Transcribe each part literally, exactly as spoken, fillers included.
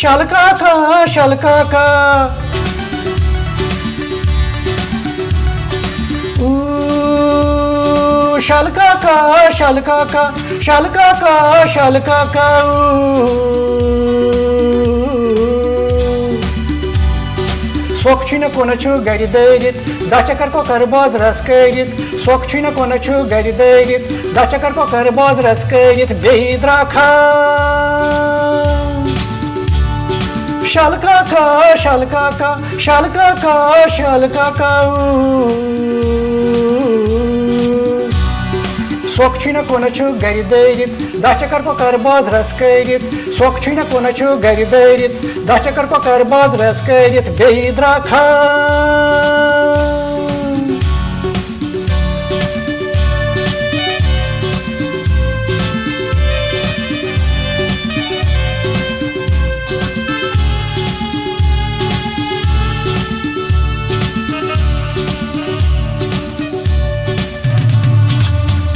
شل کاکا، شل کاکا۔ اوٗ، شل کاکا، شل کاکا، شل کاکا، شل کاکا، اوٗ۔ سۄکھ چھُے نہ کۄنہ چھُ گرِ دٲرِتھ، دَہ چکر کۄکر بازرس کٔرِتھ۔ سۄکھ چھُے نہ کۄنہ چھُ گرِ دٲرِتھ، دَہ چکر کۄکر بازرس کٔرِتھ بیٚیہِ درٛاکھا۔ شل کاکا، شل کاکا، شل کاکا، شل کاکا، اوٗ۔ سۄکھ چھُے نہ کۄنہ چھُ گرِ دٲرِتھ، دَہ چکر کۄکر بازرس کٔرِتھ۔ سۄکھ چھُے نہ کۄنہ چھُ گرِ دٲرِتھ، دَہ چکر کۄکر بازرس کٔرِتھ بیٚیہِ درٛاکھا۔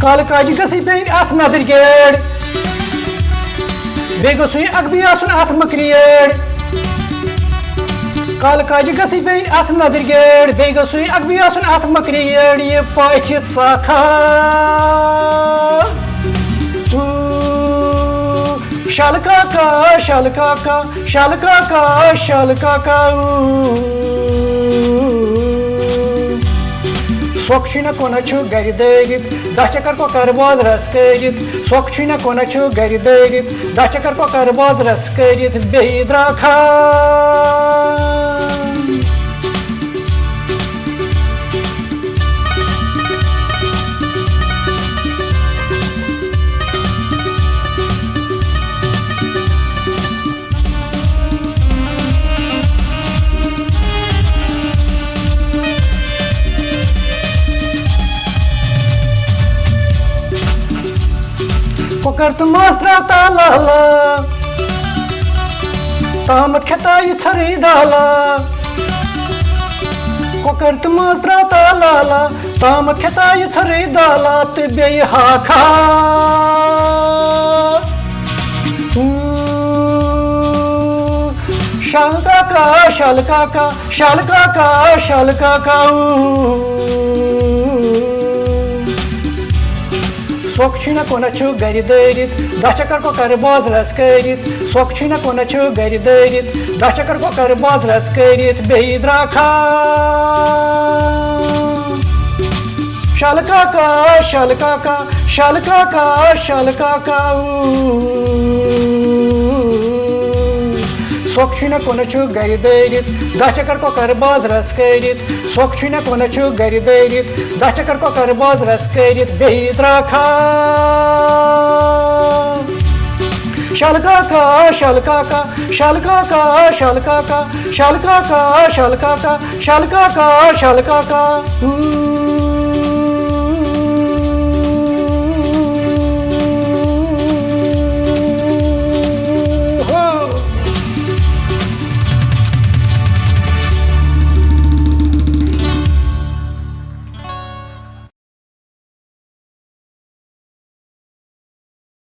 کالہٕ کاجہِ گٔژھٕے پیٚنۍ اَتھ نَدٕرۍ گیڈ، بیٚیہِ گوٚژھُے اَکھ بیٚیہِ آسُن اَتھ مٔکریڈ۔ کالہٕ کاجہِ گٔژھٕے پیٚنۍ اَتھ نَدٕرۍ گیڈ، بیٚیہِ گوٚژھُے اَکھ بیٚیہِ آسُن اَتھ مٔکریڈ۔ یہِ پَچہِ ژاکھا۔ اوٗ، شل کاکا، شل کاکا، شل کاکا، شل کاکا، اوٗ۔ سۄکھ چھُے نہ کۄنہ چھُ گرِ دٲرِتھ، دَہ چکر کۄکر بازرس کٔرِتھ۔ سۄکھ چھُے نہ کۄنہ چھُ گرِ دٲرِتھ، دَہ چکر کۄکر بازرس کٔرِتھ بیٚیہِ درٛاکھا۔ کۄکر تہٕ ماز ترٛاوتا لالا، تامَتھ کھٮ۪تا یہِ ژھرٕے دالا۔ کۄکر تہٕ ماز ترٛاوتا لالا، تامَتھ کھٮ۪تا یہِ ژھرٕے دالا تہٕ بیٚیہِ ہاکھا۔ اوٗ، شل کاکا، شل کاکا، شل کاکا، شل کاکا، اوٗ۔ سۄکھ چھُے نہ کۄنہ چھُ گرِ دٲرِتھ، دَہ چکر کۄکر بازرس کٔرِتھ۔ سۄکھ چھُے نہ کۄنہ چھُ گرِ دٲرِتھ، دَہ چکر کۄکر بازرس کٔرِتھ بیٚیہِ درٛاکھا۔ شل کاکا، شل کاکا، شل کاکا، شل کاکا، اوٗ۔ سۄکھ چھُے نہ کۄنہ چھُ گرِ دٲرِتھ، دَہ چکر کۄکر بازرس کٔرِتھ۔ سۄکھ چھُے نہ کۄنہ چھُ گرِ دٲرِتھ، دَہ چکر کۄکر بازرس کٔرِتھ بیٚیہِ درٛاکھا۔ شل کاکا، شل کاکا، شل کاکا، شل کاکا، شل کاکا، شل کاکا، شل کاکا، شل کاکا۔